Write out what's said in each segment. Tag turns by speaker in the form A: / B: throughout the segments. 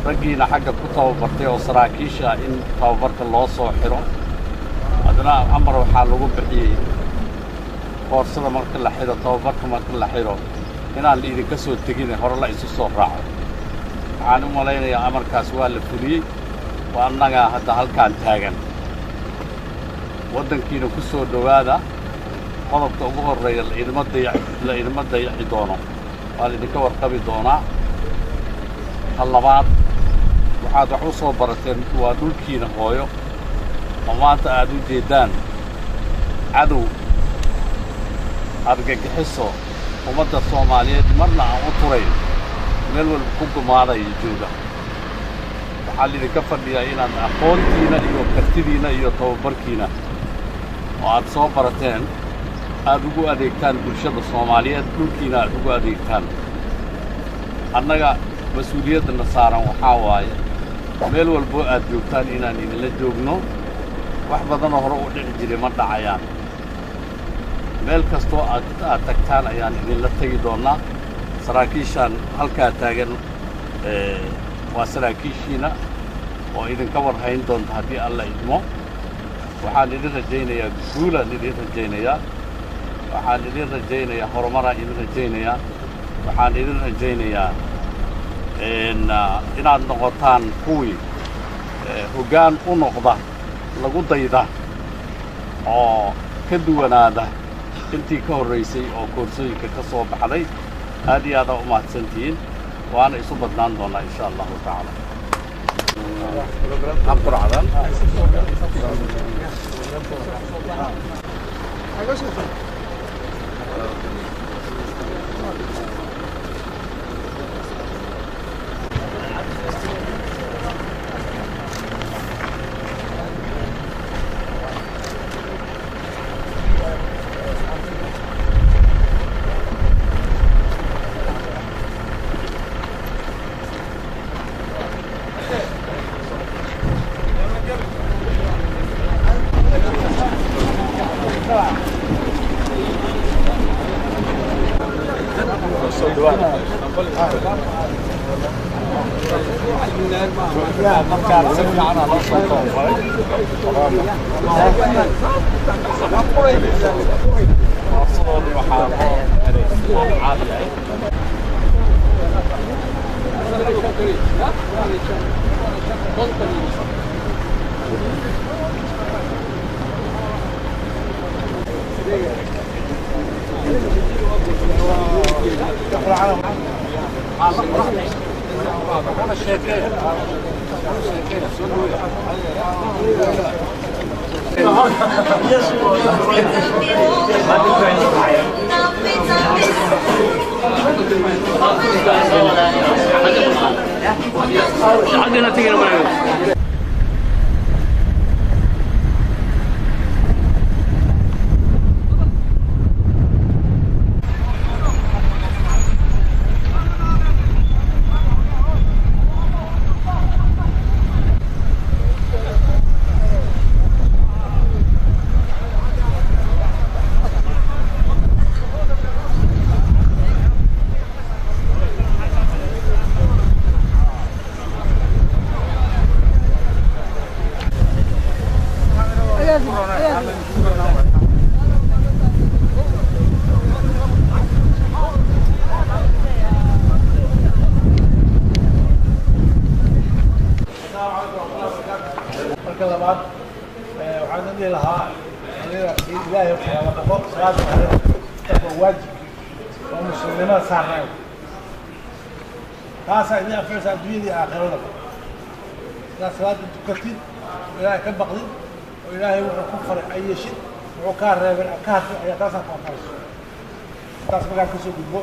A: Raggiina xagga ku tababartay oo saraakiisha in tababarka loo soo xiro adna amar waxaa lagu bixiyey koorsada marka la xiro tababarka marka la xiro inaan la idinka soo tegin hore la isu soo raaco. Waxaan u malaynayaa amarkaas waa la fuliyey, waa annagaa hadda halkaan taagan. Waddankiina ku soo dhowaada. Qodobka ugu horreeya la idinma dayaci doono, waa la idinka warqabi doonaa. Ta labaad, waxaad wax u soo barateen waa dhulkiina hooyo oo maanta aad u jeeddaan cadow argagixiso ummadda Soomaaliyeed marna aan u turayn meel walba ku gumaadaya jooga. Waxaa laidinka fadhiyaa inaad aqoontiina iyo kartidiinna iyo tababarkiina oo aad soo barateen aad ugu adeegtaan bulshada Soomaaliyeed, dhulkiina aad ugu adeegtaan. Annaga mas-uuliyaddana saaran waxaa waaye meel walboo aad joogtaan inaan idinla joogno. Wax badanoo hore u dhici jiray ma dhacayaan. Meel kastoo aad tagtaan ayaan idinla tegi doonnaa. Saraakiishaan halkaa taagan waa saraakiishiina oo idinka warhayn doonta haddii Alla idmo. Waxaan idin rajaynayaa guulaan idin rajaynayaa, waxaan idin rajaynayaa horumaraan idin rajaynayaa, waxaan idin rajaynayaa inaad noqotaan kuwii hoggaan u noqda lagu dayda oo ka duwanaada intii ka horraysay oo koorsooyinka ka soo baxday. Aad iyo aadaa u mahadsantihiin, waana isu badnaan doonaa insha allahu tacaala. Quracdan
B: Marka labaad waxaan dhihi lahaa ilaahay waxyaala boqo salaada waa waajibkii oo muslimnimada saarnay, taasaa idin anficaysa adduunyada iyo aakhirada. Inaad salaada tukatid oo ilaahay ka baqdid oo ilaahay wuxuu ku faray ay yeeshid, wuxuu kaa reebay aad ka hartid, ayaa taasaa ku anfacayso. Taas markaan kasoo gudbo,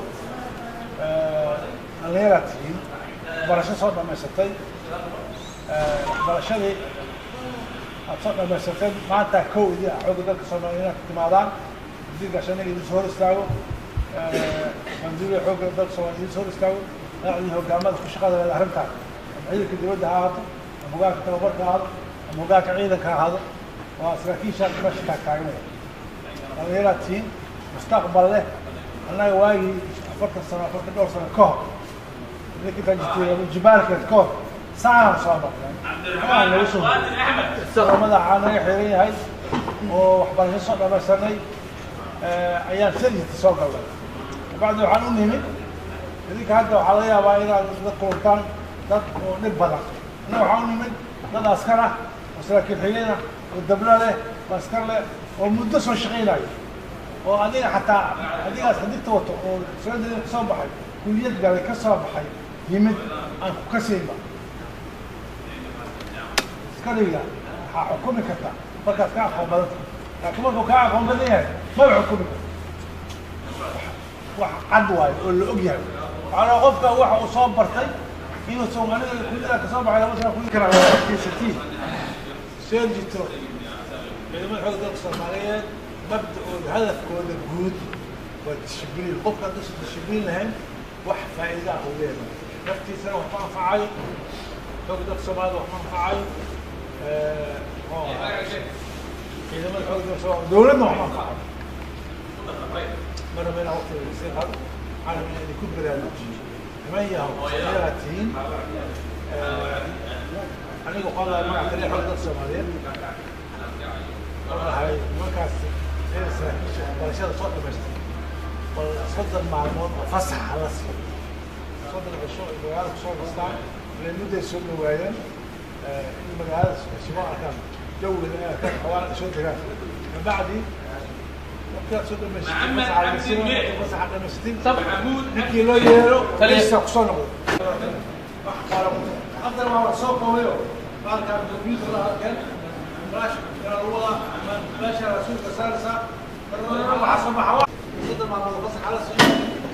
B: dhallinyaraad tihiin, waxbarasho soo dhamaysatay, waxbarashadii aad soo dhamaysateen maanta kow idin ah xoogga dalka Soomaaliya inaad timaadaan, wasiir gaashaandhig idin soo hor istaago, manduubiga xoogga dalka Soomaaliya idin soo hor istaago, madaxdii hogaamada ku shaqada leeda arrintaan, ama ciidanka dowladda ha ahaato, ama hogaanka tababarka ha ahaado, ama hogaanka ciidanka ha ahaado, waa saraakiishaan meesha taagtaaganaya. Dhallinyaraad tihiin mustaqbal leh. Annaga waagii 40 sano, 40 dhowr sano ka hor, idinka intaan jirtay jibaarkeed ka hor, saanaan soo marnay, waxbaa nagu soo horreeyay madaxaa naga xiran yahay oo waxbarasho soo dhamaysanay ayaan sajidka soo galnay. Kabacdi waxaan u nimid idinka. Hadda waxaa laga yaabaa inaad la kulantaan dad oo dhib badan. Annaga waxaan u nimid dad askar ah oo saraakiil xigeen ah oo dabla leh oo askar leh oo muddo soo shaqaynayo, oo adiga xataa adigaas xadigta wato oo sanadii kasoo baxay kuliyad galay ka soo baxay yimid aan ku kasaynba. Askariga waxaa xukumi karta markaad ka aqoon badan tahay, laakiin markuu kaa aqoon badan yahay maba xukumi karto. Wax cad waayo oo la og yahay. Waxaa la qofka waxa uu soo bartay inuusan aniga kuliyada kasoo baxay 2 sano kuli karaa kaysatiin soo jirto. Ciidamada xoogga dalka Soomaaliyeed mabda'ooda, hadafkooda guud waa dishibliin. Qofka hadduusan dishibliin lahayn wax faa'iida ah uu leeyahay, naftiisana wax ma anfacayo, xoogga dalka Soomaalida wax ma anfacayo, ciidamada xoogga dalka Soomaalida dowladna wax ma anfacayo. Marnaba inaan waqtiga sii qado, waxaan rabaa inaan idinku baraarujiyo niman yahow dhallinyaraa tihiin. Aniga qolaa magaca taliya xoogga dalka Soomaaliyeed oo ahay nimankaas ciidan saraakiisha waxbarashada soo dhamaystay, bal 30 maalmood oo fasaxa la siiyo, 30 cisho ay magaalada kusoo nastaan, ilay mudday soo dhawaayeen in magaalada isugu arkaan, jawiga ay arkaan, xoogaan ay soo degaan. Kabacdi waqtigaad soo dhamaysatid fasaxa dhamaysatin, ninkii loo yeero isa kusoo noqdo. Wax qaalo haddana waa la soo koobayo baalkaan computer la arkeen, flash lagu wadaa, meesha rasuulka saaraysaa, waxaa soo baxa. 30 maalmood fasaxa la siiyo,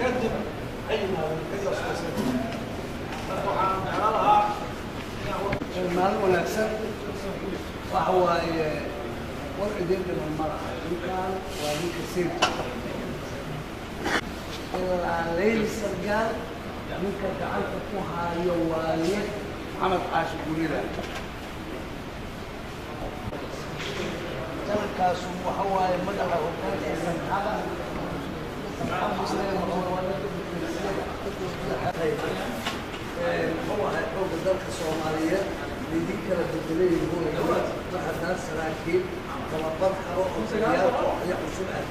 B: kadib ha yimaadeen kadib waa. Marka waxaan jeclaan lahaa
C: maalin wanaagsan. Waxa waaye war idin dhiman ma laha. Ninkaan waa ninka sirta ilaa leyli sargaal, ninka gacanta ku haayo waaye Maxamed Xaashi Gurida. Jalalkaasu waxa waaye madaxa hogaanka sanxada. Muxuu ahay xoogga dalka Soomaaliyeed laydin kala bedelay mar haddaan saraakiil tababar karo oo taliyaal kooxyo cusub ah.